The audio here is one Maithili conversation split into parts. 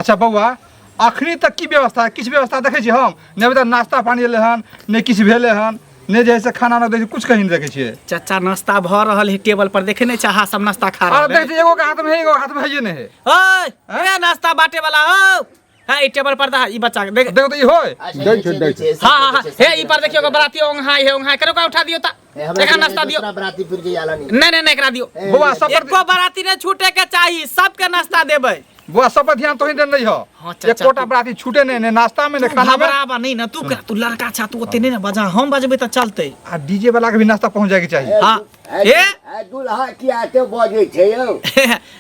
अच्छा बौआ, अखनी तक की व्यवस्था, किछु व्यवस्था देखै छी हम नहि? अभी तक नाश्ता पानी एलै हन नहि, किछु भेलै हन नहि, जे है से खाना नहि देखै छी, किछु कहीं नहि देखै छियै। चचा, नाश्ता भऽ रहल है टेबल पर, देखे नहि चाहा सब नाश्ता खा अरे रहल देखै छी, एगो के हाथमे है, एगो के हाथमे है नहि है। ओए ए नाश्ता बांटे वाला हो हां, ई टेबल पर दा, ई बच्चा के देख। देखो तऽ ई होय। दै छै, दै छै। हां हां हां, हे ई पर देखियो बराती ओंघाई है, ओंघाई करो का उठा दियो ता, एकरा नाश्ता दियो। बराती फिर के आला नहीं। नहीं नहीं नहीं, एकरा दियो। बौआ सब पर एको बराती नहीं छूटे के चाहिए, सबके नाश्ता देबै। बौआ, सब पर ध्यान तोही देने हो। हाँ, चचा, एकोटा बराती छूटे नहीं, ने नाश्ता में ने तू खाना में। घबराबा नहीं ना तू, तू लड़का छा, तू ओते नहीं ना बजा, हम बजबै तऽ चलतै। आ डीजे वाला के भी नाश्ता पहुंच जाए के चाहिए। हाँ ए ए दुल्हा किया ते बजै छै यौ?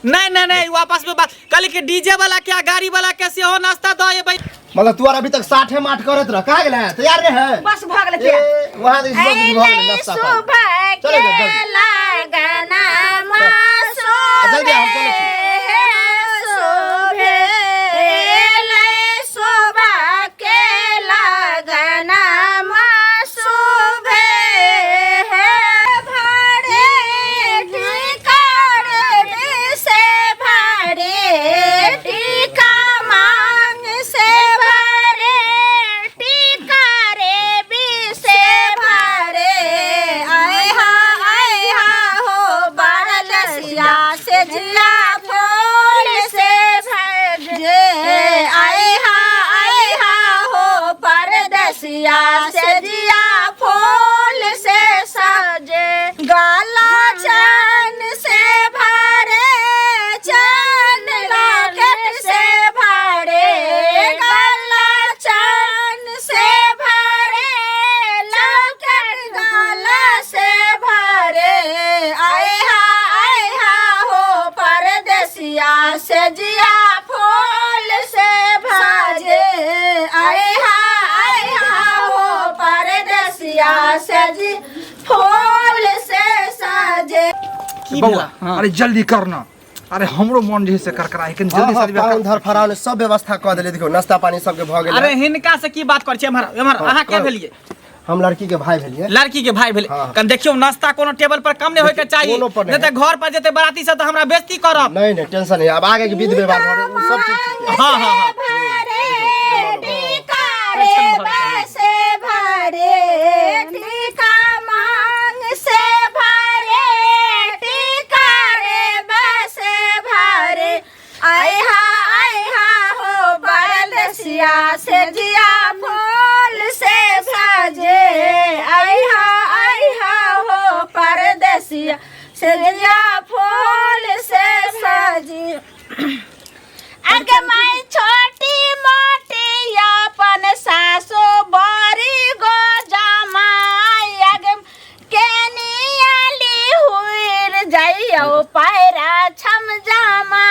नहीं नहीं नहीं, वापस में बात कहली कि डीजे वाला क्या, गाड़ी वाला के सेहो नाश्ता दऽ एबै। मतलब तू आर अभी तक साठे माठ करत रह, कहाँ गेलै है? तैयार नहीं है? बस भऽ गेलै। ए, वहाँ से सब कुछ भऽ गेलै, नाश्ता पानी। सुबह चलो के जाओ, जल्दी। लगना जल्दी हम चलै छी। शोभे सुबह के लगना शोभे भरे टिकार से भरे टीका मांग से भरे टीका रे से भरे आय हा आय हा हो बरदसिया से जिया फूल से भरे आय हा आय हा हो परदसिया से जिया फूल से सजे गाला चैन से भरे चैन लॉकेट से भरे गाला चैन से भरे लॉकेट गाला से भरे आय हा आय हा हो परदेसिया से जिया फूल से भरे आय हा आय हा हो परदेसिया से जी फूल से सजे। की बौआ भेला? हाँ। अरे जल्दी करना, अरे हमरो मन जे है से करकरा है, कनी हाँ, जल्दी हाँ, शादी पाहुन ब्याह धर फराउन सब व्यवस्था कऽ देले, देखियौ नाश्ता पानी सबके भऽ गेलै। अरे हिनका से की बात करै छी? एम्हर एम्हर। अहाँ के कहू। भेलियै? हम लड़की के भाई भेलियै। लड़की के भाई भेलै? हाँ। कन देखियौ, नाश्ता कोनो टेबल पर कम नहीं होय के चाहिए, कोनो पर नहीं नहीं। तऽ घर पर जेतै बराती सब तऽ हमरा बेइज्जती करब। नहीं नहीं, टेंशन नहीं, अब आगे के विध व्यवहार भऽ रहल, उ सब चीज ठीक है। हाँ, हाँ, हाँ। भरे टीका रे बसे भरे टीका मांग से भरे टीका रे बसे भरे आय हा आय हा हो बरदसिया से जिया फूल से सजे आय हा आय हा हो परदेसिया से जिया फूल से सजे। अगे माई छोटी मोटी अपन सासु बड़ी गो जमाई, अगे केनियाली हुइर जाइयो पैरा छम जमा,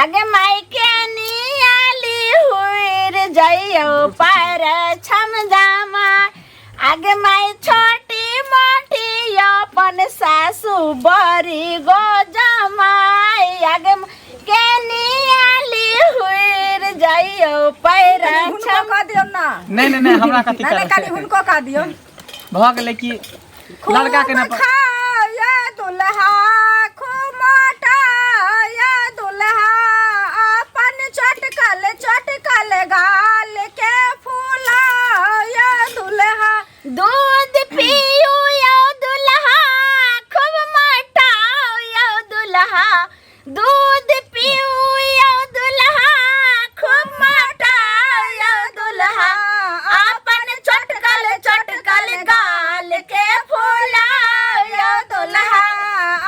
आगे माई केनियाली हुइर जाइयो पैरा छम जमा, आगे माई छोटी मोटी अपन सासु बड़ी गो जमाई, आगे केनियाली हुइर जाइयो पैरा हुनको छम कह दियौ ना। नहीं नहीं नहीं, हमरा कथी नहीं नहीं, करब? खाली हुनको कह दियौ। भऽ गेलै कि लड़का के ना खूब खाओ दुल्हा, खूब मोटाया दुल्हा, अपन चटकल चटकल गाल के फूलाया दुल्हा। दूध पियो यो दुल्हा, खूब मोटाओ यो दुल्हा, दूध पियो यो दुल्हा, खूब मोटाओ यो दुल्हा, अपन चटकल चटकल गाल के फूलाओ यो दुल्हा,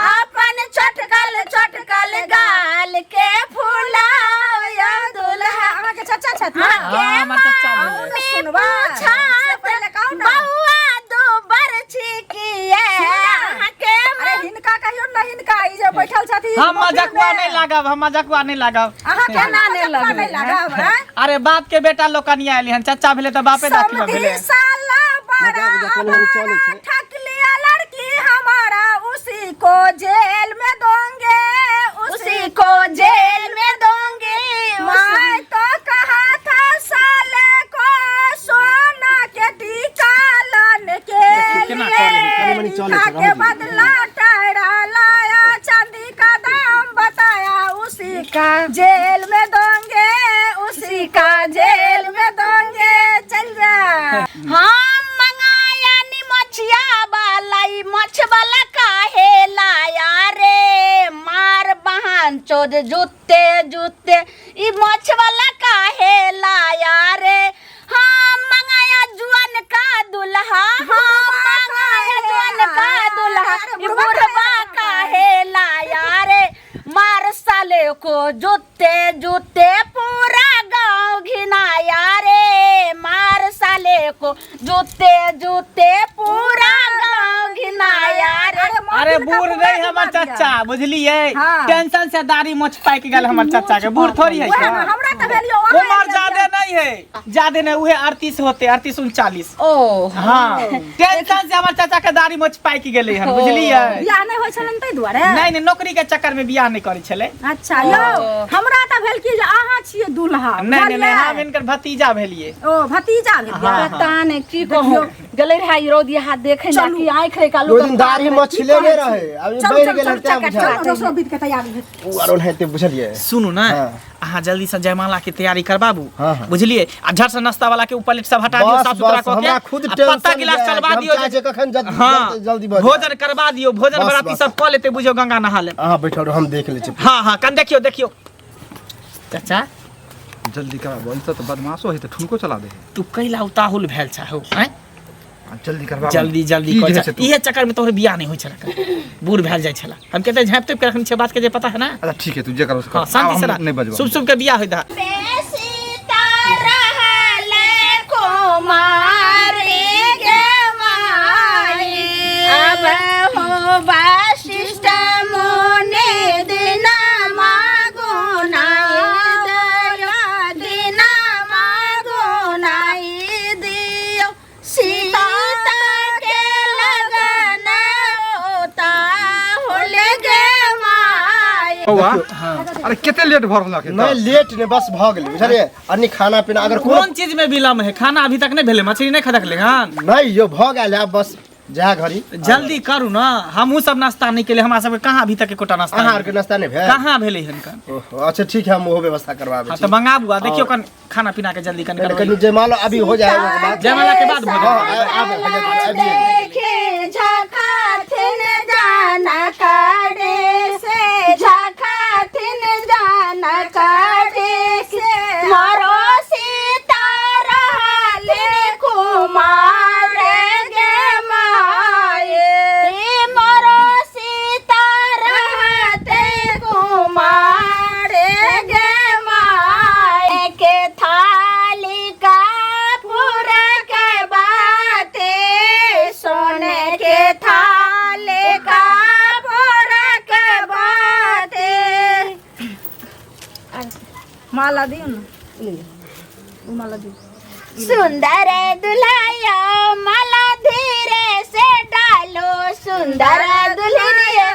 अपन चटकल चटकल गाल के फूलाओ यो दुल्हा। अहाँके चचा छथि? हाँ, हमर चचा भेलै। सुनबा से पहिले कहू ना। बौआ दो बर छिकिए अहाँके। अरे हिनका कहियौ ना, हिनका, ई जे बैठल छथिन हम मोबिल मजकुआ में। नहीं लागब, हम मजकुआ नहीं लागब। अहाँ केना नहि लगबै? नहि लागब हैं? अरे बाप के बेटा लोकनि आयल हन, चचा भेलै तऽ बापे दाखिल समधी भेलै। साला बड़ा मजाक उजाक कनी मनी चलै छै। ठक लिया लड़की हमारा, उसी को जेल में दोंगे, उसी को जेल में दोंगे। मैं तो कहा था साले को सोना के टीका लाने के केना लिए, करै है? कनी मनी चलै टीका छै, के रहऽ दियौ। बदला टायरा लाया, चांदी का दाम बताया, उसी का जेल में दोंगे, जूते जूते ई मोछ वाला काहे लाया रे। हाँ मंगाया जुआन का दुल्हा, हाँ मंगाया जुआन का दुल्हा, ई बुढ़वा काहे लाया रे। मार साले को जूते जूते पूरा गांव घिनाया रे, मार साले को जूते जूते पूरा गांव घिनाया रे। अरे बूढ़ नहीं हमर चचा, बुझलिए? हाँ। टेंशन से दाढ़ी मोछ पाकि गेल हमर चचा के, बूढ़ थोड़ी है। वएह ने, हमरा तऽ भेल यौ अहाँ उमर ज्यादा नहीं है, ज्यादा नहीं, उहे 38 होते, 38 39। ओ हाँ, टेंशन से हमर चाचा के दाढ़ी मोछ पाकि गेलै हन, बुझलिए? बियाह नहि होइ छलनि ताहि दुआरे? नहीं नहीं, नौकरी के चक्कर में बियाह नहीं करै छलै। अच्छा यौ, हमरा तऽ भेल कि जे अहाँ छियै दूल्हा। नहीं नहीं नहीं, बुझलियै? हम इनकर भतीजा भेलिए। ओ भतीजा भेलियै। हाँ। पता नहीं की कहूँ, गेलै रहे ई रौदिया हाथ देखे ना कि आँखि रे कालू। ओहि दिन दाढ़ी मछले नहि रहे, अब ई चलू बढ़ि चलू गेल चलू हन तें चल बुझाइ। दोसरो विध के तैयारी हेतै। उ आरो हेतै, बुझलियै? सुनू ना, हाँ। अहाँ जल्दी से जयमाला के तैयारी करबाबू, हाँ, हाँ। बुझलिए? आ झट से नाश्ता वाला के ऊपर प्लेट सब हटा दियो, बस, साफ सुथरा बस, कऽ के हमरा खुद आ टेंशन पत्ता गिलास यऽ, चलवा हम दियो। चाहै छियै कखन हाँ, जल्दी भऽ जाय। भोजन करवा दियो, भोजन बस, बराती बस। सब कऽ लेते, बुझियो गंगा नहा ले। अहाँ बैठल रहू, हम देख लै छी। हाँ हाँ, कन देखियो देखियो चाचा। जल्दी करबा, ई तऽ बदमाशो है तऽ ठुनको चला दे। तू कैला उताहुल भेल छा हो आँय? आ जल्दी करबा, जल्दी जल्दी की कऽ जे जा। छै तू? इहे चक्कर में तोहर बियाह नहीं होइ छला, बूढ़ भेल जाइ छला। हम कहते झाँपि तोपि के रखने छियै बात के जे पता है ना। अच्छा ठीक है, तू जे करो से कर। हाँ, शांति आब से हम रह। नहीं बजबो। शुभ शुभ के बियाह होय दा। सीता रहले कुमारी गे माई, अब हो वशिष्ठ मुनि दिना मागो नाई दियो, दिना मागो नाई दियो। सीता के लगन होता होल गे माई। बौआ, अरे कते लेट भऽ रहल है? नहि लेट नहि, बस भऽ गेलै, बुझलियै? अन्य खाना पीना अगर कोनो कोन चीज में विलम्ब है? खाना अभी तक नहीं भेलै, मछली नहीं खदकलै हन। नहि यौ, भऽ गेल है, बस जा घड़ी। जल्दी करू ना, हमहूँ सब नाश्ता नहीं केले, हमरा सबके कहाँ अभी तक एकोटा नाश्ता अहाँ नहि आरके नाश्ता नहि भेल? कहाँ भेलै हन कन? ओहो, अच्छा ठीक है, हम ओहो व्यवस्था करबाबै हाँ छी। तऽ मंगाबू आ देखियौ कन खाना पीना के जल्दी कन नहि, करबै। कनि जयमाला अभी हो जाए ओकर बाद। जयमाला के बाद भोजन। हाँ, आब हो जाएत, आबिये। देखे झखाथिन जाना काढ़े से, झखाथिन जाना काढ़े से, मारो सीता रहले कुमार गे माए, मारो सीता रहते कुमार गे माए। के थाली का पूरा के बाते, सोने के थाले का पूरा के बाते। माला दियौ ने, ओ माला दियौ। सुंदर दुल्हैया माला धीरे से डालो, सुंदर दुल्हनिया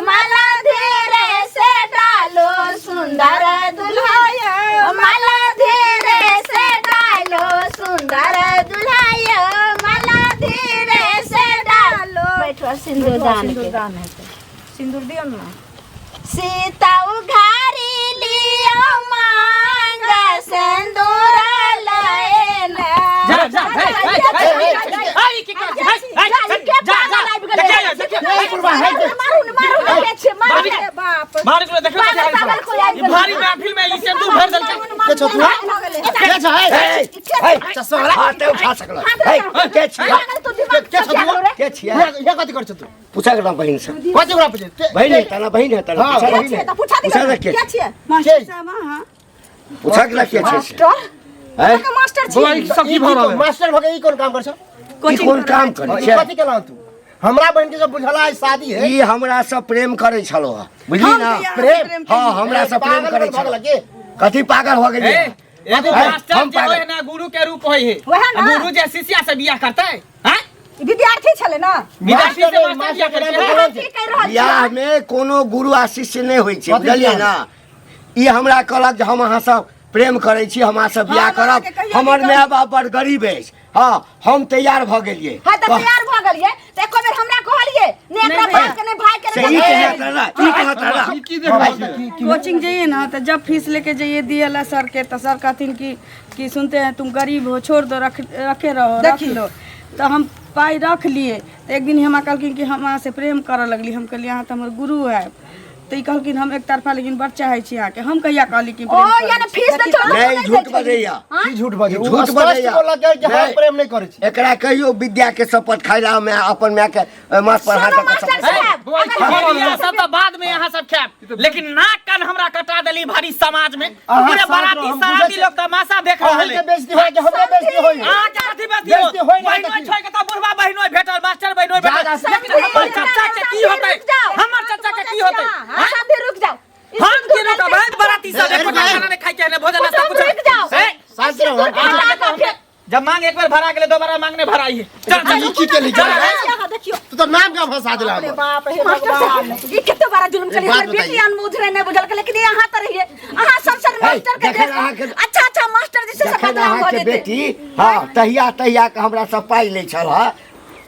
माला धीरे से डालो, सुंदर दुल्हैया माला धीरे से डालो, सुंदर दुल्हैया माला धीरे से डालो। बैठो सिंदूर दान के। सिन्दूरदान हेतै, सिन्दूर दियौ ने। सीता उघारी लियो मांग सिंदूर लैन। जा जा, हे हे हे हे, की करै छी? हे हे, जा जा, देखियौ देखियौ, ए, बुढ़बा, हे, हे। मारू ने, मारू ने, के छै, मारू ने। बाप भारी को देखियौ, पागल, पागल कोइ आबि ई गेलै। भारी महफिल में ई सिंदूर भरि देलकै। के छौ तू? के छौ, हे? हे, चश्मा वाला? हाथ उठा सकल हे, के छियै? तू दिमाग के छौ तू? के छियै? यहाँ कथी करै छौ तू? पूछा के बहिन से। कथी ओकरा पूछे? बहिन है तना, बहिन है तना। हाँ, पूछा बहिन के है। पूछा पूछा दी के के छियै? के? पूछा के के छै से? हैं? मास्टर बौआ, छी। ई सब की ई भऽ रहल है? मास्टर भऽ के ई कोन काम करै छौ? ई कोन काम करै ई छै? कथी केलहुँ तू? हमरा बहिन के जब बुझला आइ शादी है। ई हमरा से प्रेम करै छलो हँ, बुझली ना? प्रेम? हाँ, हमरा से प्रेम पागल करै भऽ छलो। गेल के? कथी पागल हो गेलियै? ए, एगो हे, मास्टर हम जे होय पागल। है ना, गुरु के रूप होय है। वएह ना। आ गुरु जे शिष्या से बियाह करतै हैं? विद्यार्थी छलै ना। विद्यार्थी से मास्टर मास्टर बियाह के करै नाम छै। बदलल की छै। कहि रहल छी? बियाह में कोनो गुरु आ शिष्य नहि होइ छै, कथी बुझलियै बियाह? ना? ई हमरा कहलक जे हम अहाँ सब प्रेम करै छी, हम अहाँ सब बियाह हम करब, अहाँके कहियो हमर नहि माय बाप बड़ गरीब अछि। हाँ, हम तैयार भऽ गेलियै। हाँ तऽ तैयार भऽ गेलियै तऽ एको बेर हमरा कहलियै ने एकरा बाप के ने भाई के से ने ई कहिया तोरा, ई कहिया तोरा? ई की देख रहल छियै? कोचिंग जाइए ना तो जब फीस लेके जाइए दिए ला सर के, तो सर कहथिन कि सुनते हैं तुम गरीब हो, छोड़ दो, रख रखे रहो, रख लो। तो हम पाई रख लिए। तो एक दिन हमरा कहलखिन कि हम अहाँ से प्रेम करऽ लगली। हम कहलियै अहाँ तऽ हमर गुरु है। तऽ ई कहलखिन हम एक तरफा लेकिन बड़ चाहै छी अहाँके। हम कहिया कहली कि ओ प्रेम करै यानी छी? फीस तऽ छोड़ो नहीं, झूठ बजैया। की झूठ बजै? झूठ ओ स्पष्ट बजैया। बोललक कि हम नहीं। प्रेम नहीं करै छी। एकरा कहियो विद्या के शपथ खाइला में अपन माय के माथ पर हाथ सुनो दऽ के मास्टर शपथ। साहब, बौआ, अगर ई खेलिया सब तऽ बाद में अहाँ सब खायब, लेकिन नाक कान हमरा कटा देली भारी समाज में। अहाँ पूरे साथ बाराती रहू, हम सराती बुझै छी। लोग तमाशा देख रहल अहाँके है। बेइज्जती होय कि हमरे बेइज्जती होय? अहाँके कथी बेइज्जती बेइज्जती होत? होय नहि बहिनोइ तऽ की? छोड़ि के तऽ बुढ़बा बहिनोइ भेटल, मास्टर बहिनोइ भेटल। जा, लेकिन हमर चाचा के की होतै? रुक जाओ। हमर चाचा के की होतै? हाँ, समझी, रुक जाओ। हम की रुकब? है बाराती सब एको खाना नहि खाइ के है, भोजन नास्ता कुछ रुक जाओ। है? शांत रहो। अहाँ देखो, जब मांग एक बार भरा गेलै, दोबारा मांग नहीं भराई है। चल चल। ई की केली? चल। यहाँ देखियो। तू तो नाम का फंसा देला हमर। बाप हे मास्टर भगवान। साहब, ई कते बड़ा जुल्म एक करी। बात हमर बेटी बताइए। अनबुझ रहे, नहीं बुझल के, लेकिन यहाँ तऽ रहिए अहाँ सब सर मास्टर के जखन देख अच्छा अच्छा मास्टर जी से सब जखन बदनाम भऽ अहाँके जेतै। बेटी, हाँ, तहिया तहिया के हमरा सब पाइ लै छल हँ,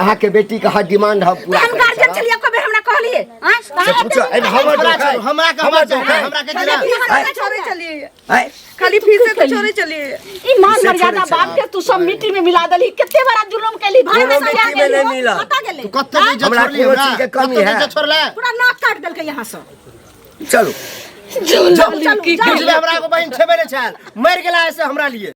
अहाँके बेटी के हर डिमांड हम तऽ पूरा हम करै गार्जियन छलहुँ। छलियै, कभी हमरा कहलियै आँय? तऽ से पूछो, एहिमे हमर हमरा दोख है? छोड़ू, हमरा के हमर हमर दोख है? हमरा के खाली गिरा। फीसे आँय? तऽ छोड़ै छलियै, आँय? खाली फीसे तऽ छोड़ै छलियै। ई मान से मर्यादा छोड़ै बाप के तू सब मिट्टी में मिला देली। कते बड़ा जुल्म केली भाई। कोनो मिट्टी में नहीं मिलल। कतऽ गेलै? तू कते इज्जत हमरा छोड़ली कोनो हमरा? चीज के कमी कते है? इज्जत छोड़ले? पूरा नाक काट देलकै यहाँ से। चलू। बुझले हमरा एगो बहिन छेबे नहि छल, मरि गेला ऐसे हमरा लिए।